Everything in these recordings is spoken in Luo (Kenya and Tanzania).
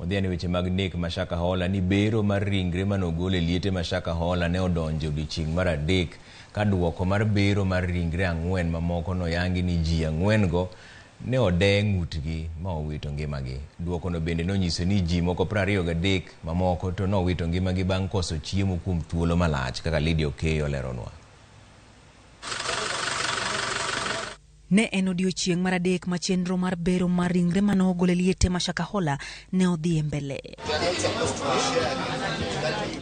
Odhiane weche mag nek ma Shakahola ni bero mar ringre manogol e liete ma Shakahola ne odonjo odiochieng' mar adek ka duoko mar bero mar ringre 4 mamoko noyangi ni ji 4 go ne ode ng'utgi ma owito ngimagi. Duokono bende nonyiso ni ji moko 23 mamoko to nowito ngimagi bang' koso chiemo kuom thuolo malach kaka Lydia Okeyo oleronwa. Ne en odiochieng' mar adek ma chenro mar bero mar ringre manogol e liete ma Shakahola ne odhi e mbele.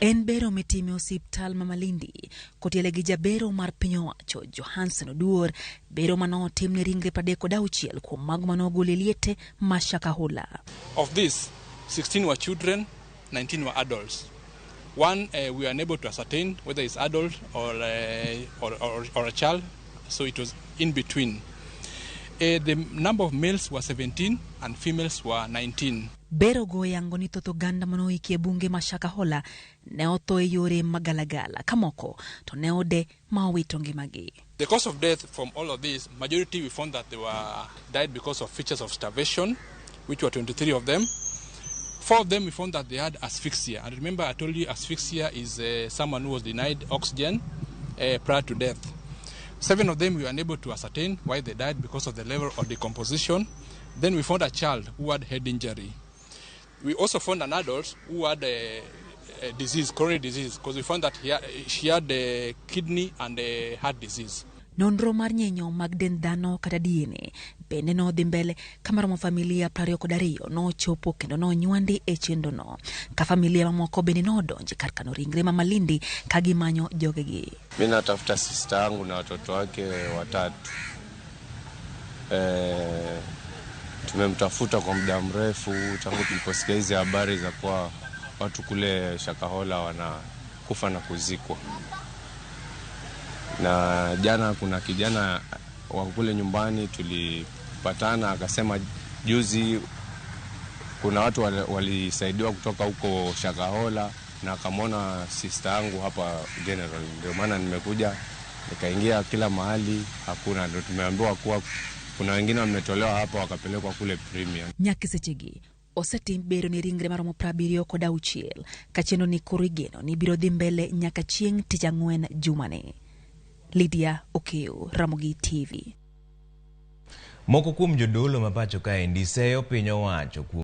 En bero mitime e osiptal ma Malindi kotiele gi jabero mar piny owacho Johansen Oduor, bero manotim ne ringre 36 kuom mago manogol e liete ma Shakahola. Of this, 16 were children, 19 were adults. One, we were unable to ascertain whether it's adult or a child, so it was in between. The number of males were 17 and females were 19. Bero go yango ni thoth oganda manoiki e bunge ma Shakahola ne otho e yore magalagala ka moko to ne ode ma owito ngimagi. The cause of death from all of these, majority we found that they were died because of features of starvation, which were 23 of them. 4 of them we found that they had asphyxia. And remember I told you asphyxia is someone who was denied oxygen prior to death. 7 of them we were unable to ascertain why they died because of the level of decomposition. Then we found a child who had head injury. We also found an adult who had a disease, coronary disease, because we found that she had a kidney and a heart disease. Nonro mar nyenyo mag dend dhano kata DNA bende nodhi mbele kamaromo familia 22 nochopo kendo nonywandi e chenrono. Ka familia mamoko bende nodonje kar kano ringre ma Malindi ka gimanyo jogegi. Mimi natafuta sister yangu na watoto wake watatu. Tumemtafuta kwa muda mrefu tangu tuliposikia hizi habari za kuwa watu kule Shakahola wanakufa na kuzikwa. Na jana kuna kijana wa kule nyumbani tulipatana, akasema juzi kuna watu walisaidiwa kutoka huko Shakahola na akamwona sister yangu hapa General. Ndio maana nimekuja nikaingia kila mahali hakuna. Ndio tumeambiwa kuwa kuna wengine wametolewa hapa wakapelekwa kule Premium. Nyakisechegi osetim bero ni ringre maromo 76 ka chenro ni koro igeno ni biro dhi mbele nyaka chieng' tich ang'wen jumani. Lydia Okeyo, Ramogi TV. Moko kuom jodolo ma pacho kaendi seyo piny owacho kuom